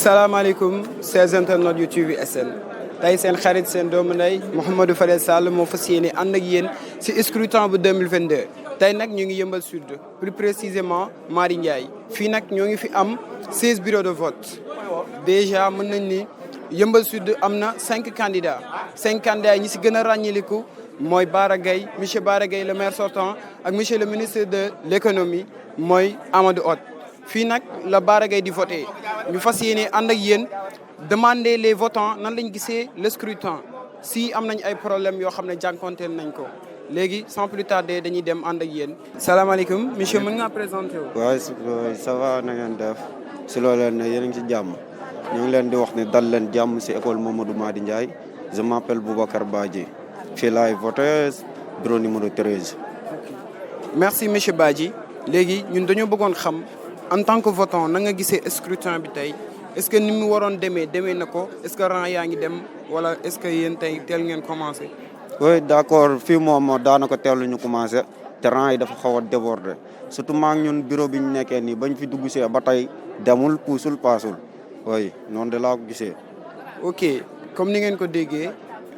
salaamaaleykum chers internautes yu TV SN tey seen xarit seen doomu ndey Mouhamadou Fadel Sall moo fas yéene ànd ak yéen si scrutin bu 2022 tey nag ñu ngi yëmbal sud plus précisément Mari Ndiaye fii nag ñoo ngi fi am 16 bureaux de vote déjà mën nañ ni yëmbal sud am na 5 candidats 5 candidats yi ñi si gën a ràññiliku mooy Bara Gaye monsieur Bara Gaye le maire sortant ak monsieur le ministre de l'économie mooy Amadou Hott fii nag la Bara Gaye di voté ñu fas yéene ànd ak yéen demander les votants nan lañ gisee le scrutin si am nañ ay problèmes yoo xam ne jànkonteel nañ ko léegi sans plus tarder dañuy dem ànd ak yéen. salaamaaleykum monsieur mën nga présenté wu. waaw ça va na ngeen def si loolu leen ne yéen a ngi ci jàmm ñu ngi leen di wax ne dal leen jàmm si école Mamadou Madi Ndiaye je m'appelle Boubacar Badji fii laay voté bureau numéro 13. merci monsieur Badji léegi ñun dañoo bëggoon xam. en tant que votant na nga gisee scrutin bi tey est-ce que ni mu waroon demee na ko est-ce que rang yaa ngi dem wala est-ce que yéen tey teel ngeen commencé. oui d'accord fii moom daanaka teelu ñu commencé te rang yi dafa xaw a déborder surtout maa ngi ñun bureau bi ñu nekkee nii bañ fi dugg see ba tey demul puusul paasul oui noonu de laa ko gisee. ok comme ni ngeen ko déggee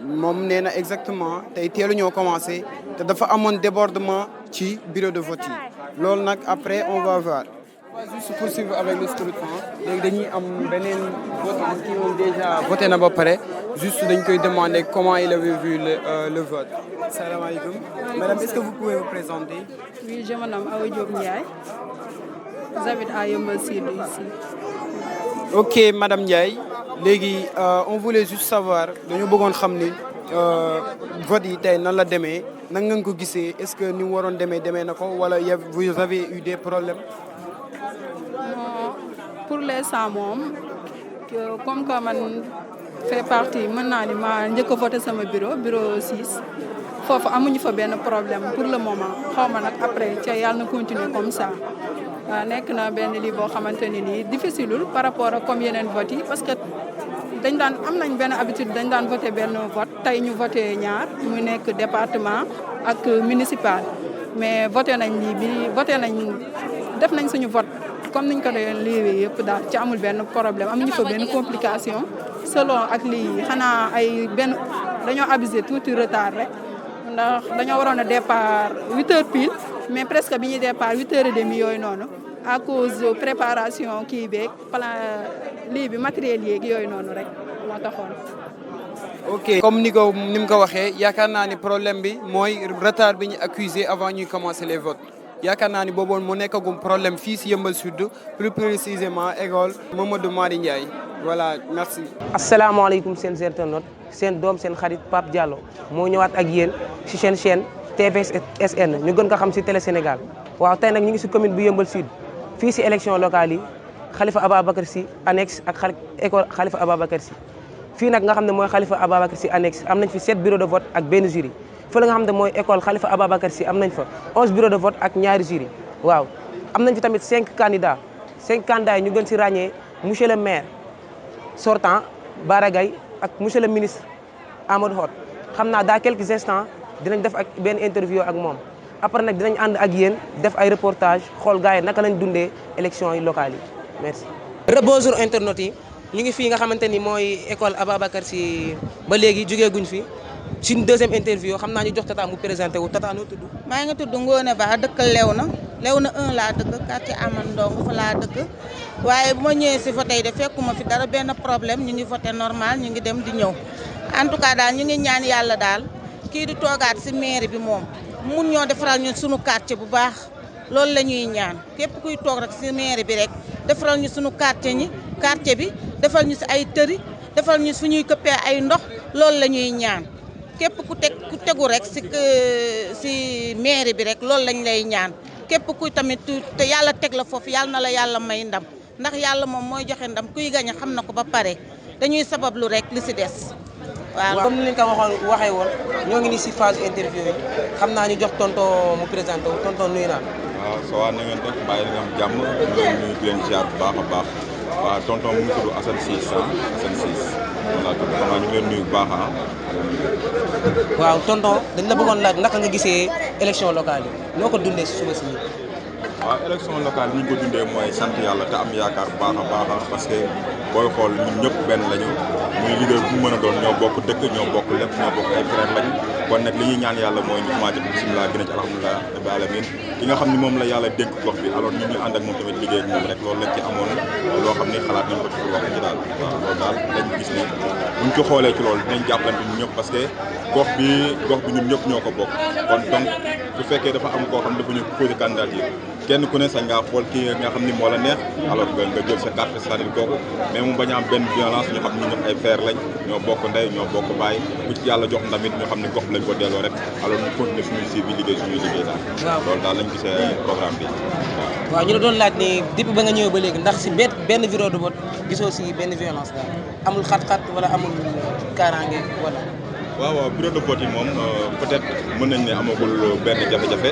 moom nee na exactement tey teelu ñoo commencé te dafa amoon débordement ci bureau de vote yi loolu nag après on va voir. On va juste poursuivre avec le scrutin léegi dañuy am beneen votant qui ont déjà voté na ba pare juste dañ koy demander comment il avait vu le vote. salaamaaleykum. Madame, est-ce que vous pouvez vous présenter? Oui, je me nomme Awa Diop Ndiaye. J'habite à Yeumbeul Sud ici. Ok madame Ndiaye léegi on voulait juste savoir dañu bëggoon xam ni vote yi tey nan la demee nan ngeen ko gisee est-ce que ni mu waroon demee na ko wala vous avez eu des problèmes. Pour l'instant moom comme que man fait partie mën naa ni maa njëkk a voté sama bureau 6 foofu amuñu fa benn problème pour le moment xaw ma nag après ca yàlla na continuer comme ça nekk na benn lii boo xamante ni nii difficileul par rapport ak comme yeneen vote yi parce que dañ daan am nañ benn habitude dañ daan voté benn vote tey ñu voté ñaar muy nekk département ak municipal mais voté nañ lii bi voté nañ def nañ suñu vote comme niñ ko doon lii yëpp daal ci amul benn problème amuñu fa benn complication selon ak lii xanaa ay benn dañoo abusé tuuti retard rek ndax dañoo waroon a départ 8 heures pile mais presque bi ñuy départ 8 heures et demi yooyu noonu à cause de préparation kii beeg plan lii bi matériel yeeg yooyu noonu rek moo taxoon. ok comme ni mu ko waxee yaakaar naa ni problème bi mooy retard bi ñu accusé avant ñuy commencer les votes. yaakaar naa ni booboon mu nekkagum problème fii si Yeumbeul Sud plus précisément école Mamadou Madi Ndiaye voilà merci. asalaamaaleykum seen internautes seen doom seen xarit Pape Diallo moo ñëwaat ak yéen si seen chaîne TVSN ñu gën ko xam si Télé Sénégal waaw tey nag ñu ngi si commune bu Yeumbeul Sud fii si élection locale yi Khalifa Ababacar Sy annexe ak école Khalifa Ababacar Sy fii nag nga xam ne mooy Khalifa Ababacar Sy annexe am nañ fi 7 bureaux de vote ak benn jury. fële nga xam ne mooy école Khalifa Ababacar Sy am nañ fa 11 bureaux de vote ak ñaari jury waaw am nañ fi tamit 5 candidats yi ñu gën si ràññee monsieur le maire sortant Bara Gaye ak monsieur le ministre Amadou Hott xam naa dans quelques instants dinañ def ak benn interview ak moom après nag dinañ ànd ak yéen def ay reportage xool gars yi naka lañ dundee élection yi locales yi merci. bonjour internautes yi ñu ngi fii nga xamante ni mooy école Ababacar Sy ba léegi jógee guñ fi. suñu deuxième interview xam naa ñu jox Tata mu présenté wu Tata noo tudd. maa ngi tudd Ngone Ba dëkk Léona 1 laa dëkk quartier Amane Ndong fa laa dëkk waaye bu ma ñëwee si vote yi de fekkuma fi dara benn problème ñu ngi voté normal ñu ngi dem di ñëw en tout cas daal ñu ngi ñaan yàlla daal kii di toogaat si mairie bi moom mun ñoo defaral ñu suñu quartier bu baax loolu la ñuy ñaan képp kuy toog rek si mairie bi rek defaral ñu suñu quartier bi defal ñu si ay tëri defal ñu fu ñuy këppee ay ndox loolu la ñuy ñaan. képp ku tegu rek si mairie bi rek loolu lañ lay ñaan képp ku tamit te yàlla teg la foofu yàlla na la yàlla may ndam ndax yàlla moom mooy joxe ndam kuy gañ xam na ko ba pare dañuy sabablu rek li si des waaw. comme ni ñu ko waxee woon ñoo ngi ni si phase interview yi xam naa ñu jox tonton mu présenté wu tonton nuyu naa. waaw ça va na ngeen def bàyyi la nga am jàmm ñu ngi nuyu di leen ziar bu baax a baax waaw tonton mu ngi tudd Assane Ciss Assane Ciss voilà xam naa ñu ngi leen nuyu bu baax waaw tonton dañ la bëggoon laaj naka nga gisee élection locale yi noo ko dundee si suba si nii. waaw élection locale ni ñu ko dundee mooy sant yàlla te am yaakaar bu baax a parce que booy xool ñun ñëpp benn lañu muy leader bu mu mën a doon ñoo bokk dëkk ñoo bokk lépp ñoo bokk ay frère lañu kon nag li ñuy ñaan yàlla mooy ñu commencé bisimilah gën a ci alhamdulilah rabbil alamin ki nga xam ne moom la yàlla dénk gox bi alors ñun ñu ànd ak moom tamit liggéey ak moom rek loolu lañ ci amoon loo xam ni xalaat nañ ko ci wax ci daal waaw loolu daal dañ gis ni buñ ko xoolee ci loolu dinañ jàppalante ñun ñëpp parce que gox bi ñun ñëpp ñoo ko bokk kon donc bu fekkee dafa am koo xam ne dafa ñu posé candidature kenn ku ne sañ ngaa xool kii nga xam ni moo la neex alors nga jël sa carte c'est-à-dire kooku mais mu bañ a am benn violence ñu xam ni ñëpp ay frère lañ ñoo bokk ndey ñoo bokk baay ku ci yàlla jox ndamit ñu xam ni gox bi lañ ko delloo rek alors ñu continuer suñuy si bi liggéey suñuy liggéey daal loolu daal lañ gisee programme bi waaw ñu la doon laaj ni depuis ba nga ñëwee ba léegi ndax si benn bureau de vote gisoo si benn violence daal amul xat-xat wala amul kaaraange wala waaw bureau de vote yi moom peut-être mën nañ ne amagul benn jafe-jafe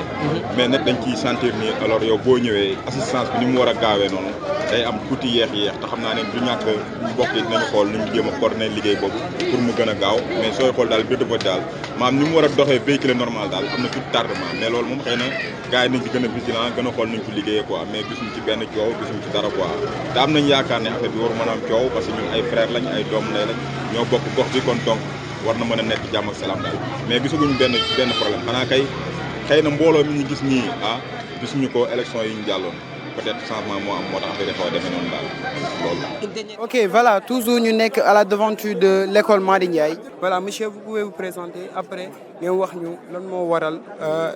mais nag dañ ciy sentir ni alors yow boo ñëwee assistance bi ni mu war a gaawee noonu day am tuuti yeex te xam naa ne du ñàkk mbokk yi dinañu xool nu ñu jéem a coordonner liggéey boobu pour mu gën a gaaw mais sooy xool daal bureau de vote daal maam ni mu war a doxee véhicule normal daal am na tuuti tardement mais loolu moom xëy na gars yi nañ ci gën a vigilant gën a xool nuñ ko liggéeyee quoi mais gisuñu ci benn coow gisuñu ci dara quoi te am nañ yaakaar ne affaire bi waru mën a am coow parce que ñun ay frère lañ ay doom lay lañ ñoo bokk gox bi kon donc war na mën a nekk jàmm ak salaam daal mais gisaguñu benn problème xanaa kay xëy na mbooloo mi ñu gis nii gisuñu ko élection yi ñu jàlloon peut-être changement moo am moo tax affaire yi xaw a demee noonu daal loolu. Ok, voilà, toujours ñu nekk à la devanture de l'école Mady Ndiaye. Voilà, monsieur, vous pouvez vous présenter après ngeen wax ñu lan moo waral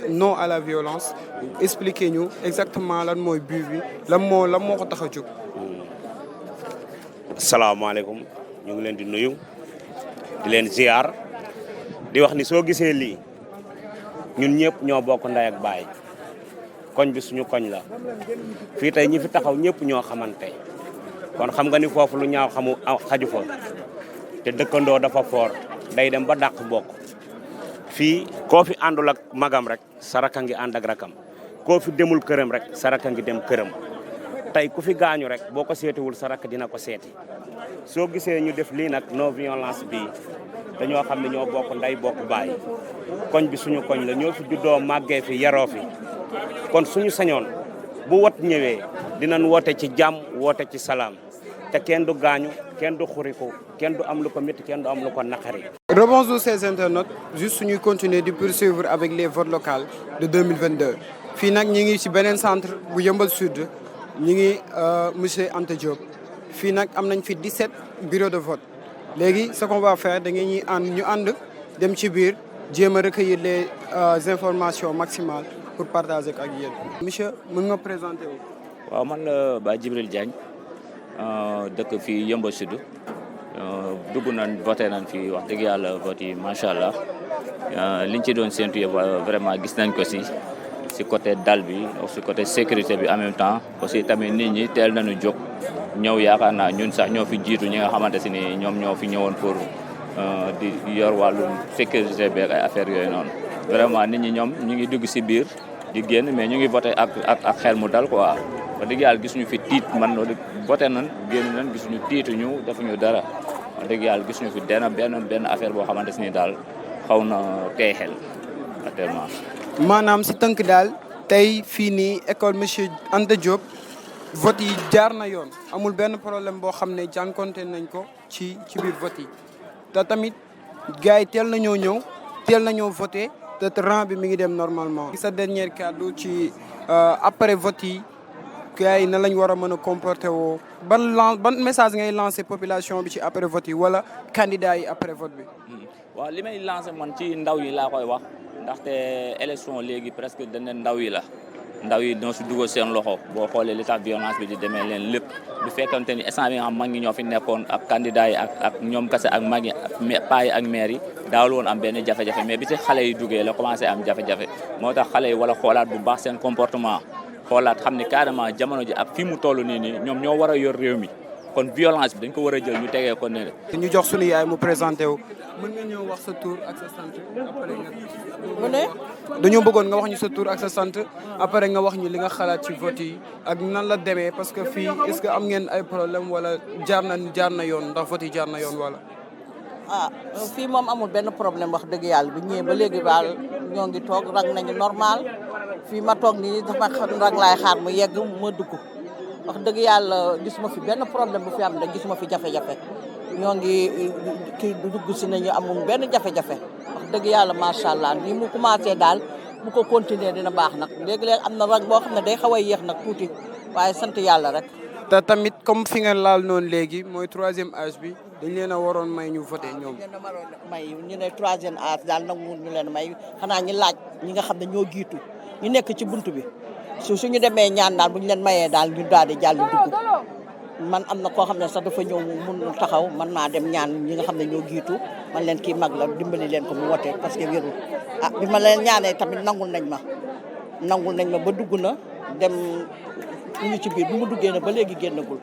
non à la violence expliquer ñu exactement lan mooy but bi lan moo ko tax a jóg. asalaamaaleykum ñu ngi leen di nuyu. di leen ziar di wax ni soo gisee lii ñun ñëpp ñoo bokk ndey ak baay koñ bi suñu koñ la fii tey ñi fi taxaw ñëpp ñoo xamante kon xam nga ni foofu lu ñaaw xaju fa te dëkkandoo dafa foor day dem ba dàq bokk fii koo fi àndul ak magam rek saraka ngi ànd ak rakam koo fi demul këram rek saraka ngi dem këram tey ku fi gaañu rek boo ko seetiwul saraka dina ko seeti soo gisee ñu def lii nag non violence bi dañoo xam ne ñoo bokk ndey bokk baay koñ bi suñu koñ la ñoo fi juddoo màggee fi yaroo fi kon suñu sañoon bu wot ñëwee dinañ woote ci jàmm woote ci salaam te kenn du gaañu kenn du xuriku kenn du am lu ko métti kenn du am lu ko naqari. Rebonjour ces internautes juste ñuy continuer di poursuivre avec les votes locaux de 2022 fii nag ñi ngi ci beneen centre bu Yeumbeul Sud ñi ngi monsieur Anta Diop. fii nag am nañ fi 17 bureaux de vote léegi ce qu'on va faire da ngeen ñu ànd dem ci biir jéem a recueillir les informations maximales pour partager ak yéen. monsieur mën nga présenter wu. waaw man la Baye Djibril Diagne dëkk fii Yeumbeul Sud dugg nañ voté nañ fi wax dëgg yàlla vote yi macha allah liñ ci doon séntu yëpp vraiment gis nañ ko si côté dal bi si côté sécurité bi en même temps aussi tamit nit ñi teel nañu jóg. ñëw yaakaar naa ñun sax ñoo fi jiitu ñi nga xamante si ni ñoom ñoo fi ñëwoon pour di yor wàllum sécurité beeg ay affaires yooyu noonu vraiment nit ñi ñoom ñu ngi dugg si biir di génn mais ñu ngi voté ak xel mu dal quoi wax dëgg yàlla gisuñu fi tiit man voté nañ génn nañ gisuñu tiituñu defuñu dara wax dëgg yàlla gisuñu fi benn affaire boo xamante si ni daal xaw na tey xel actuellement. maanaam si tënk daal tey fii nii école monsieur Anta Diop. vote yi jaar na yoon amul benn problème boo xam ne jànkonte nañ ko ci biir vote yi te tamit gars yi teel nañoo ñëw teel nañoo voté te rang bi mi ngi dem normalement. sa dernière kàddu ci après vote yi gars yi na lañ war a mën a comporter woo ban message ngay lancé population bi ci après vote yi wala candidat yi après vote bi. waaw li may lancé man ci ndaw yi laa koy wax ndaxte élection léegi presque dañ ne ndaw yi la. ndaw yi ñoo si dugal seen loxo boo xoolee li tax violence bi di demee leen lépp bu fekkante ni instant bi nga xam mag ñi ñoo fi nekkoon ak candidat yi ak ñoom kese ak mag yi paa yi ak maire yi daawul woon am benn jafe-jafe mais bi ci xale yi duggee la commencé am jafe-jafe moo tax xale yi wala xoolaat bu baax seen comportement xoolaat xam ne carrément jamono ji ak fi mu toll nii ñoom ñoo war a yor réew mi kon violence bi dañ ko war a jël ñu tegee ko ne ñu jox suñu yaay mu présenté wu. mën nga ñëw wax sa tur ak sa sant après nga. dañoo bëggoon nga wax ñu sa tur ak sa sant après nga wax ñu li nga xalaat ci vote yi ak nan la demee parce que fii est-ce que am ngeen ay problème wala jaar na yoon ndax vote yi jaar na yoon wala. fii moom amul benn problème wax dëgg yàlla bi ñëwee ba léegi baal ñoo ngi toog rang nañu normal fii ma toog nii dafa rek laay xaar mu yegg ma dugg wax dëgg yàlla gisuma fi benn problème bu fi am nag gisuma fi jafe-jafe ñoo ngi kii dugg si nañu amul benn jafe-jafe wax dëgg yàlla macha allah nii mu commencé daal bu ko continuer dina baax nag léegi-léegi am na rang boo xam ne day xaw a yéex nag tuuti waaye sant yàlla rek. te tamit comme fi nga laal noonu léegi mooy 3e âge bi dañ leen a waroon may ñu voté ñoom. dañ leen a waroon may ñu ne 3e âge daal nangu ñu leen may xanaa ñi laaj ñi nga xam ne ñoo jiitu ñu nekk ci buntu bi suñu demee ñaan daal bu ñu leen mayee daal ñu daal di jàll dugg man am na koo xam ne sax dafa ñëw mun taxaw man naa dem ñaan ñi nga xam ne ñoo jiitu man leen kii mag la dimbali leen ko mu wote parce que wérul bi ma leen ñaanee tamit nangul nañ ma ba dugg na dem ñu ci biir bu mu duggee na ba léegi génnagul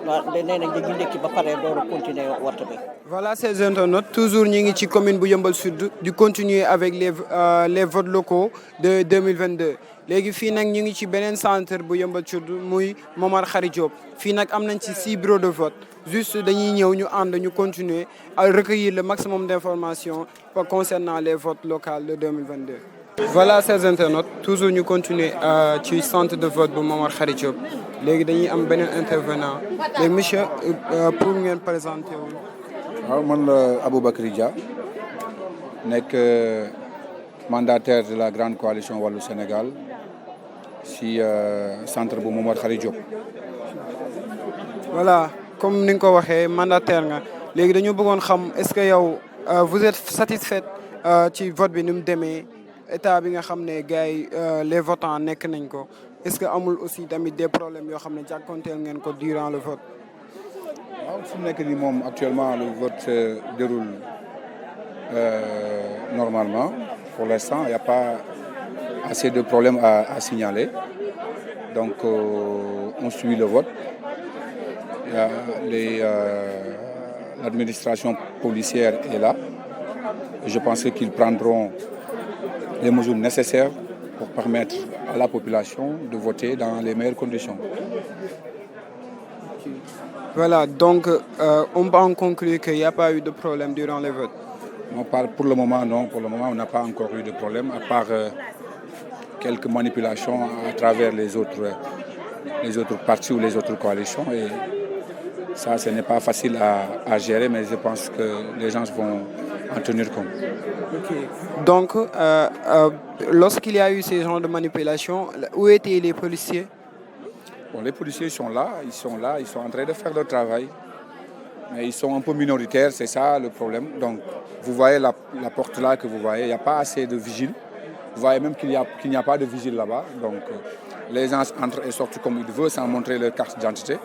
waaw nee nañ dañuy ndekki ba pare door a continuer wote bi. Voilà ces internautes toujours ñi ngi ci commune bu Yeumbeul Sud di continuer avec les votes locaux de 2022 léegi fii nag ñu ngi ci beneen centre bu Yeumbeul Sud muy Momar Khary Diop fii nag am nañ ci 6 bureaux de vote juste dañuy ñëw ñu ànd ñu continuer à recueillir le maximum d'informations concernant les votes locaux de 2022. Voilà ces internautes toujours ñu continuer ci centre de vote bu Momar Khary Diop léegi dañuy am beneen intervenant léegi monsieur pour ngeen présenter wu. waaw man la Aboubacry Dia nekk mandataire de la grande coalition Wallu Sénégal ci centre bu Momar Khary Diop. Voilà comme ni nga ko waxee mandataire nga léegi dañu bëggoon xam est-ce que yow vous êtes satisfait ci vote bi ni mu demee état bi nga xam ne gars yi les votants nekk nañ ko est-ce que amul aussi tamit des problèmes yoo xam ne jàkkoonteel ngeen ko durant le vote. waaw fu mu nekk nii moom actuellement le vote se déroule normalement pour l'instant il n'y a pas assez de problèmes à signaler donc on suit le vote. Il y a l'administration policière est là. Je pense qu'ils prendront les mesures nécessaires pour permettre à la population de voter dans les meilleures conditions. Voilà, donc on peut en conclure qu'il n'y a pas eu de problème durant les votes. Non, pour le moment, non. Pour le moment, on n'a pas encore eu de problème, à part quelques manipulations à travers les autres partis ou les autres coalitions. Et ça, ce n'est pas facile à gérer, mais je pense que les gens vont en tenir compte. Okay. Donc, lorsqu'il y a eu ces genres de manipulations, où étaient les policiers? Bon, les policiers sont là, ils sont en train de faire leur travail. Mais ils sont un peu minoritaires, c'est ça le problème. Donc, vous voyez la porte là que vous voyez, il n'y a pas assez de vigiles. Vous voyez même qu'il n'y a pas de vigile là-bas. Donc, les gens entrent et sortent comme ils veulent sans montrer leur carte d'identité.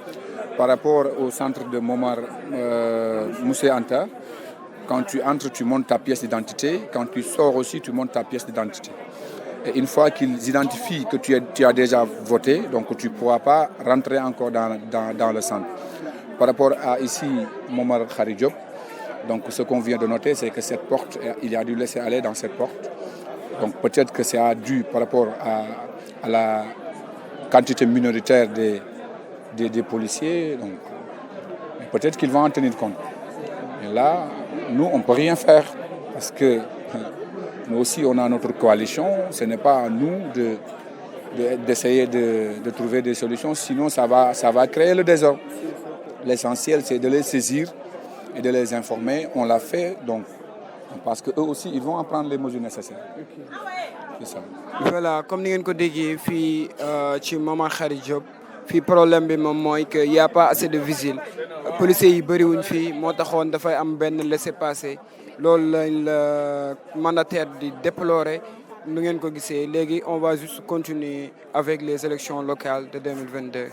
Par rapport au centre de Momar Moussé Anta, quand tu entres, tu montes ta pièce d'identité. Quand tu sors aussi, tu montes ta pièce d'identité. Et une fois qu'ils identifient que tu as déjà voté, donc tu ne pourras pas rentrer encore dans le centre. Par rapport à ici, Momar Khary Diop, donc ce qu'on vient de noter, c'est que cette porte, il a dû laisser aller dans cette porte. Donc peut-être que c'est dû par rapport à la quantité minoritaire des policiers. Donc peut-être qu'ils vont en tenir compte. Et là, nous, on ne peut rien faire parce que nous aussi, on a notre coalition. Ce n'est pas à nous d'essayer de trouver des solutions, sinon ça va créer le désordre. L'essentiel, c'est de les saisir et de les informer. On l'a fait, donc, parce qu'eux aussi, ils vont en prendre les mesures nécessaires. C'est ça. Voilà, comme nous l'avons dit, chez Momar Khary Diop, le problème bi moom mooy que y a pas assez de vigiles. Policiers yi bëriwuñ fii moo taxoon dafay am benn laissez-passer loolu lañ la mandataire di déplorer nu ngeen ko gisee léegi on va juste continuer avec les élections locales de 2022.